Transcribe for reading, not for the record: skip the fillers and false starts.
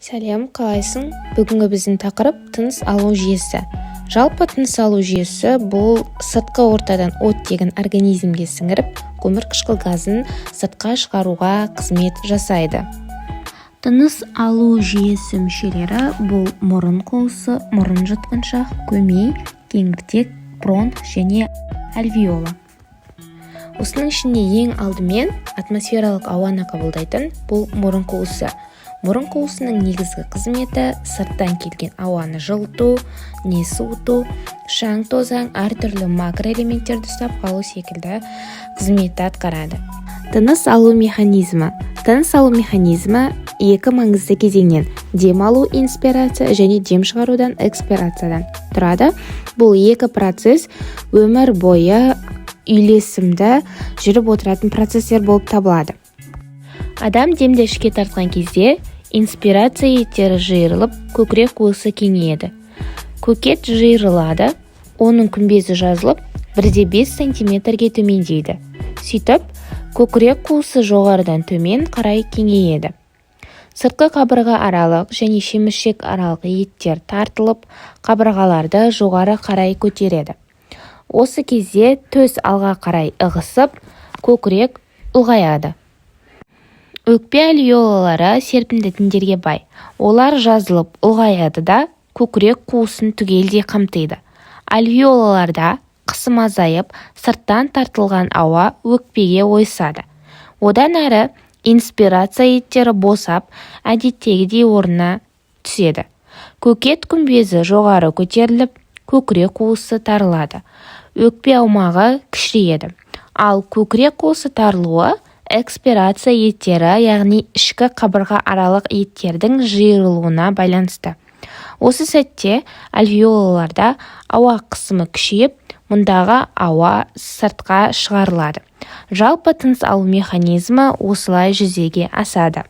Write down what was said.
Сәлем, қалайсың? Бүгінгі біздің тақырып – тыныс алу жүйесі. Жалпы, тыныс алу жүйесі – бұл сыртқы ортадан оттегін организмге сіңіріп, көмірқышқыл газын сыртқа шығаруға қызмет жасайды. Тыныс алу жүйесі мүшелері – бұл мұрын қуысы, мұрын, жұтқыншақ, көмей, кеңірдек, бронх және альвеола. Осының ішінде ең алдымен атмосфералық ауаны қабылдайтын – бұл мұрын қуысы. Мұрын қуысының негізгі қызметі – сырттан келген ауаны жылыту не суыту, шаң тозаң, әртүрлі макроэлементтерді ұстап қалу секілді қызметті атқарады. Тыныс алу механизмі. Тыныс алу механизмі екі маңызды кезеңнен – дем алу, инспирация, және дем шығарудан, экспирациядан тұрады. Бұл екі процесс өмір бойы үйлесімді жүріп отыратын процесстер болып табылады. Адам демді ішке тартқан кезде инспирация еттері жиырылып, көкірек қуысы кеңейеді, көкет жиырылады, оның күмбезі жазылып, 1,5 сантиметрге төмендейді. Сөйтіп, көкірек қуысы жоғарыдан төмен қарай кеңейеді. Сыртқы қабырға аралық және шеміршек аралық еттер тартылып, қабырғаларды жоғары қарай көтереді. Осы кезде төс алға қарай ығысып, көкірек ұлғаяды. Өкпе альвеолалары серпімді тіндерге бай. Олар жазылып, ұлғаяды да, көкірек қуысын түгелдей қамтиды. Альвеолаларда қысым азайып, сырттан тартылған ауа өкпеге ойысады. Одан әрі инспирация еттері босап, әдеттегідей орнына түседі. Көкет күмбезі жоғары көтеріліп, көкірек қуысы тарылады, өкпе аумағы кішірейеді. Ал көкірек қуысы тарылуы экспирация еттері, яғни ішкі қабырға аралық еттердің жиырылуына байланысты. Осы сәтте альвеолаларда ауа қысымы күшейіп, мұндағы ауа сыртқа шығарылады. Жалпы, тыныс алу механизмі осылай жүзеге асады.